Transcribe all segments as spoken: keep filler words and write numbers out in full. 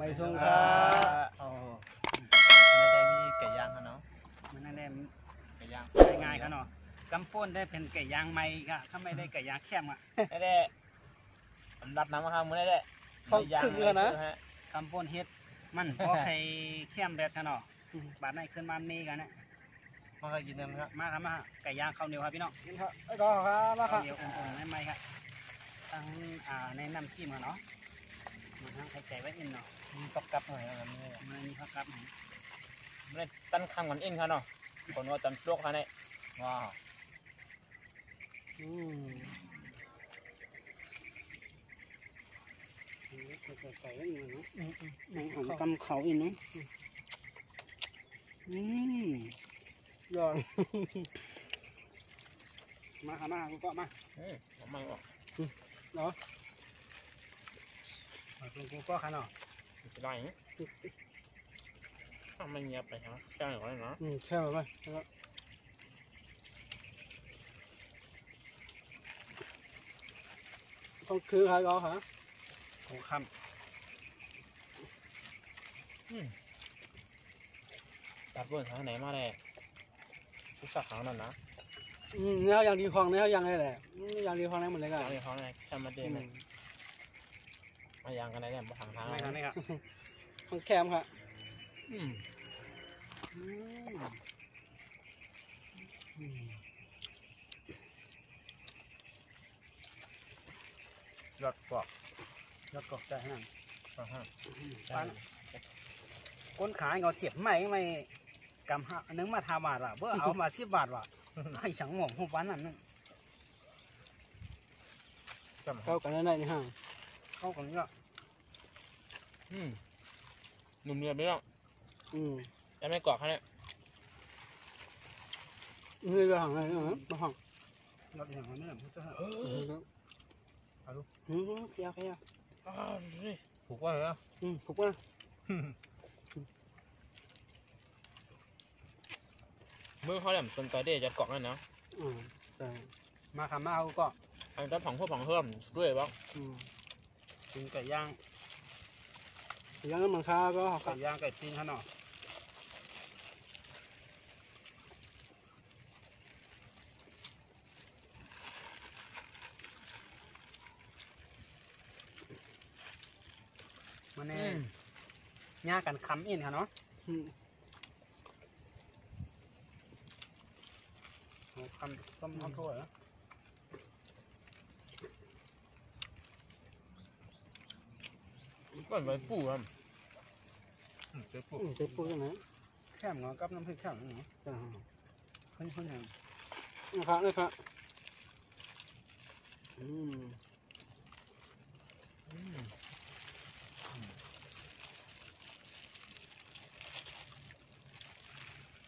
ไปส่งครับ โอ้โห ไม่ได้มีไก่ย่างครับเนาะ มันนั่นแหละ ไก่ย่าง ง่ายๆครับเนาะ กำป่นได้เป็นไก่ย่างใหม่ครับ ถ้าไม่ได้ไก่ย่างแคมอ่ะ ได้แหละ รัดน้ำมาครับมื้อนี้แหละ ท้องครึ่งแล้วนะ ฮะ กำป่นเฮ็ด มันพอไข่แคมแบบครับเนาะ บาดนี้ขึ้นมาเมกันนะ มาครับ กินกันครับ มาครับ มาครับ ไก่ย่างข้าวเหนียวครับพี่น้อง กินครับ ไอ้กองครับ มาครับ ข้าวเหนียวอุ่นๆ ใหม่ๆ ครับ ทั้ง อ่า ในน้ำจิ้มครับเนาะ มันทั้งไข่ไก่ไว้อินเนาะ มีผักกับหน่อยนะครับ มันมีผักกับหน่อย ไม่ได้ตั้นคำกันอินครับเนาะ คนว่าจำโจ๊กครับเนี่ย ว้าว อืม ไข่ไก่ไว้อินเนาะ อืมๆ หนังหอมกำเขาอินเนาะ อืม ยอด มาค่ะ มา คุณก็มา อืม เอามาออก อืม เหรอ เอาคุณก็ค่ะเนาะ จะได้ไหม ถ้าไม่เงียบไปฮะ แค่ไหนวะเนาะ อืม แค่ไหนวะ แล้วก็ ต้องคือใครก็ฮะ ของคำ อืม ตัดเบิ่งทางไหนมาแหละ ผู้สักครั้งนั้นนะ อืม แล้วอย่างดีของเนี่ยอย่างไรแหละ อืม อย่างดีของเนี่ยหมดเลยก็ อย่างดีของเนี่ยแค่มาเจอเนี่ย อืม มาอย่างกันได้เนี่ย มาทางทาง ไม่ทางนี้ครับ ของแคมครับ อืม อืม อืม ยอดกรอบ ยอดกรอบใจขนาด อ่าฮะ อืม ปาน คนขายเขาเสียบไม้ไม่กำฮะ นึกมาทาบาทว่ะ เพื่อเอามาสิบบาทว่ะ ให้ฉันหม่งหัวปานนั้นนึง เข้ากันได้นี่ฮะ เข้ากันเนี่ย อืม หนุ่มเนียนไหมเนาะ อืม ยังไม่กรอบแค่นี้ นี่ก็หั่นอะไรนะหั่น เราอย่างนั้นเนี่ยมันจะ เออ เอาดู อืม เคี้ยว เคี้ยว อ่า ดูสิ ผูกไว้เหรอ อืม ผูกไว้ เมื่อเขาแหลมสนใจได้จะกรอกนั่นนะ อืม ใช่ มาค่ะ มาเอาก็ อันนี้ก็ผังพวกผังเพิ่มด้วยวะ อืม กินไก่ย่าง ไก่ย่างน้ำมันคาก็ ไก่ย่างไก่ปิ้งฮะเนาะ มาแน่ อืม ย่ากันคำอินค่ะเนาะ อืม เอาคำต้มข้าวโพดเหรอ มันใบปูครับ อืม ใบปู อืม ใบปูใช่ไหม แคมเนาะ กับน้ำพริกแคมเนาะ อ่า ขึ้นๆ อย่าง นะครับ นะครับ อืม อืม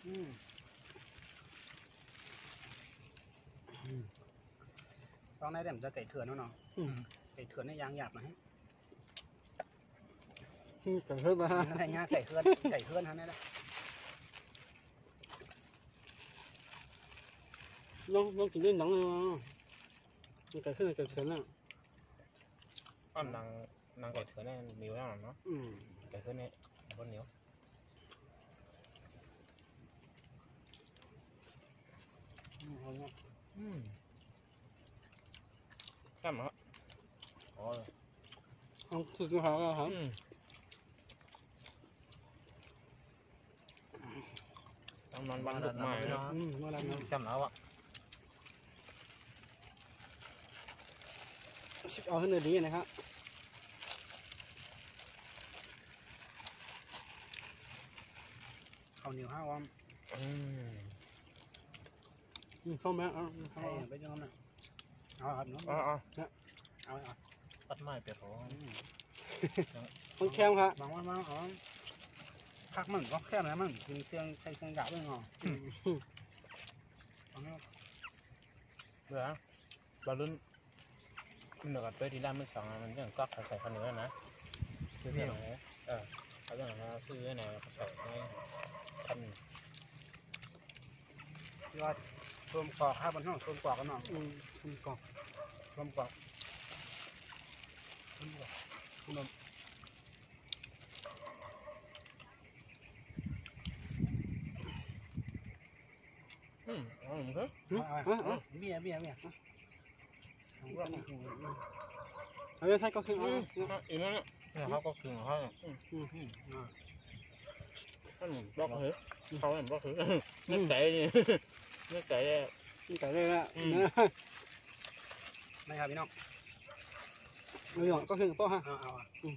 อืม อืม ต้องได้แต่มันจะไก่เถื่อนเนาะ อืม ไก่เถื่อนเนี่ยยางหยาบนะฮะ อืม ไก่เถื่อนมา ไก่เถื่อน ไก่เถื่อนฮะเนี่ยนะ ลอง ลองกินด้วยหนังเลยนะ มันไก่เถื่อน ไก่เถื่อนน่ะ อ้อมหนัง หนังไก่เถื่อนเนี่ยเหนียวแน่นอนเนาะ อืม ไก่เถื่อนเนี่ยบนเหนียว อืม เอาเนาะ อืม แซ่บเหรอครับ อ๋อ เอาคือกินหอมอะครับ อืม น้ำมันวันดุกมากเลยนะ อืม เมื่อไหร่นะ จำแล้วอะ เอาให้เนื้อดีนะครับ ข้าวเหนียวห้าวัน อืม อืม เข้าไหม เอา เอา เอา ไปจังนั้นน่ะ เอาครับเนาะ เอา เอา เนี่ย เอา เอา ตัดไม้เปียกของ อืม มันแคมครับ บางวันมาของ ผักมันก็แคมนะ มันกินเครื่อง ใช้เครื่องยาด้วยเนาะ อืม เอาเนาะ เหลือ บาลุน มันเหมือนกับตัวที่ร้านมือสองอะ มันยังก๊อกใส่ข้าวเหนียวนะ ซื้อที่ไหน เออ เขาเรื่องอะไรนะ ซื้อไว้ไหน เขาใส่ไว้พัน ที่ว่าส้มกรอกครับ มันห้องส้มกรอกกันเนาะ อืม ส้มกรอก ส้มกรอก ส้มกรอก คุณนนท์ เอาเอาเอา เบียร์เบียร์เบียร์ เอาเบียร์ใส่ก็คือเอา อืม เอา อีกแล้วเนี่ย เนี่ยเขาก็คือเขาเนี่ย อืม อืม อืม อ่า เขาหนุ่มบอกเลย เขาหนุ่มบอกเลย อืม ในใจนี่ ในใจเลย นี่ไก่เลยนะ อืม นะครับพี่น้อง เอาหน่อยก็คือโต๊ะฮะ เอาเอาเอา อืม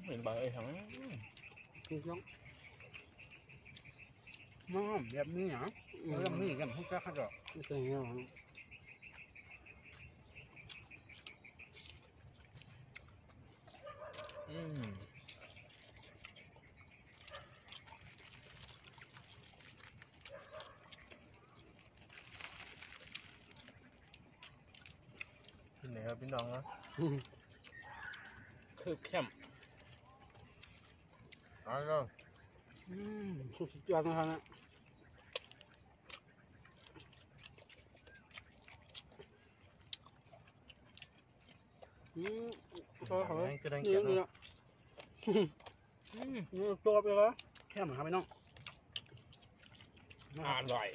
เห็นใบเอ้ยทั้ง ถูกต้อง มันแบบนี้นะ อืม แล้วมีแบบพวกเจ้าข้าวดอก ไม่ใช่เงี้ยหรอ อืม ที่ไหนครับพี่น้องนะ คือเข้ม เอาเลย อืม สุดยอดนะครับนะ อืม ซอยเขา อันนี้ก็ได้เกียรติเนอะ นี่นะ อืม นี่ตัวไปแล้ว แค่เหมือนครับพี่น้อง อร่อย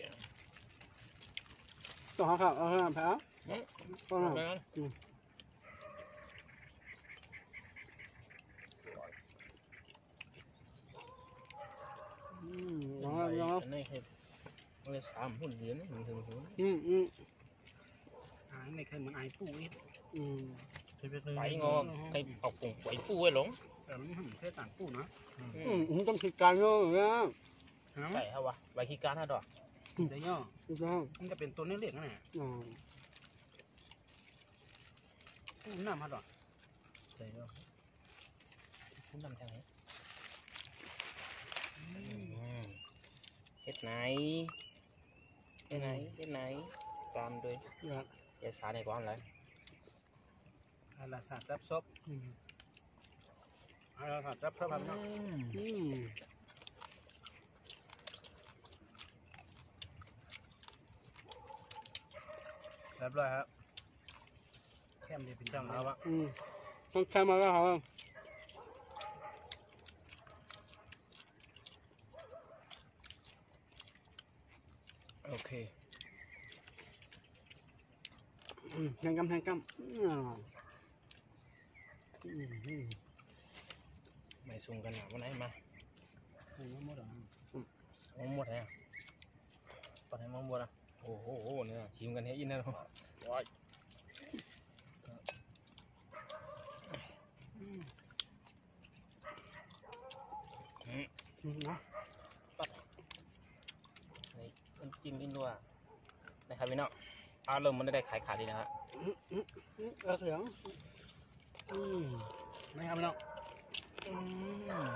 ต่อครับ เอาครับ อืม ต่อครับ อืม อืม เอาครับ เอาครับ อันนี้คือ มันเลยสามหุ่นเหรียญนี่ มันถึงหุ่น อืม อืม อ่า ไม่เคยเหมือนไอ้ปู่อีก อืม ไปงอ ใครเอากงไว้ปู่ไว้หลง แต่มันไม่เหมือนเคยต่างปู่นะ อืม อืม อืม ต้องคิดการเยอะนะ ฮะ ใส่เขาวะ ใบขี้การฮะดอก อืม จะย่อ ถูกต้อง มันจะเป็นตัวเล็กๆนั่นแหละ อ๋อ ปู่น้ำฮะดอก ใส่ย่อ คุณนำทางไหน อืม อืม เฮ็ดไหน เฮ็ดไหน อืม เฮ็ดไหน ตามด้วย ครับ อย่าสาในก่อนเลย อาราสาจับซบ อืม อาราสาจับซบครับพี่น้อง อืม อืม เรียบร้อยครับ แค่มเดียวเป็น แค่มแล้วอะ อืม ต้องแค่มาแล้วครับ โอเค อืม แทงกำ แทงกำ อืม อืม อืม ไม่ซุ่มกันหนาวันไหนมา อืม หมดอ่ะ อืม เอาหมดแล้ว ปัดให้มันหมดอ่ะ โอ้โห เนี่ย ชิมกันให้อินนะเนาะ ว้าย อืม อืม อืม นะ ปัด นี่ น้ำจิ้มอินดัวนะครับพี่น้อง อารมณ์มันได้ขายขาดดีนะฮะ อืม อืม อืม เออ เสียง อืม นะครับพี่น้อง อืม อืม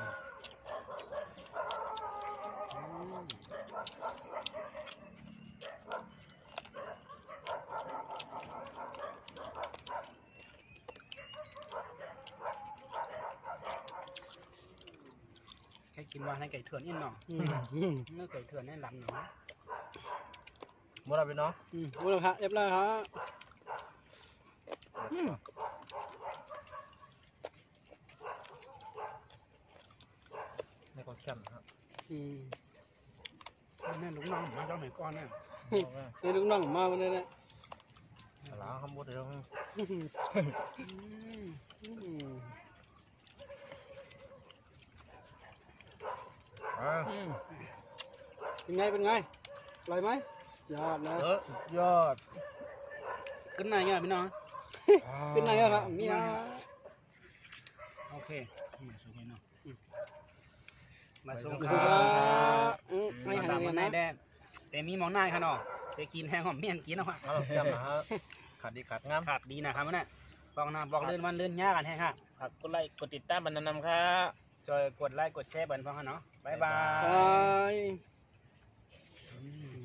ใครกินว่าในไก่เถื่อนอินเนาะ อืม อืม เนื้อไก่เถื่อนในลำเนาะ หมดแล้วพี่น้อง อืม หมดแล้วครับ เรียบร้อยครับ อืม นี่ก็เข้มนะครับ อืม นี่ลูกน้องผมมาเจ้าไหนก่อนเนี่ย นี่ลูกน้องผมมาวันนี้แหละ สลาคำบดเดียว อืม อืม อ่า อืม เป็นไง เป็นไง อร่อยไหม ยอดนะ เออ สุดยอด ขึ้นไหนเงี้ยพี่น้อง อ่า ขึ้นไหนเงี้ยครับ มีนะ โอเค มาสู่กันเนาะ อืม มาสู่ มาสู่ ค่ะ ค่ะ อืม ไม่หัน มาตาม เลยนะ วันไหนแดง แต่มีหมองหน้าค่ะเนาะ ไปกินแห้งหอมเมี่ยงกินเอาค่ะ เอาเยี่ยมนะฮะ ขาดดีขาดงาม ขาดดีนะครับเนี่ย บอกนะ บอกเลื่อนวันเลื่อนยากกันแห้งค่ะ ฝากกดไลค์ กดติดตามบันนำค่ะ จอยกดไลค์ กดแชร์บันพร้อมค่ะเนาะ บ๊ายบาย บ๊ายบาย อืม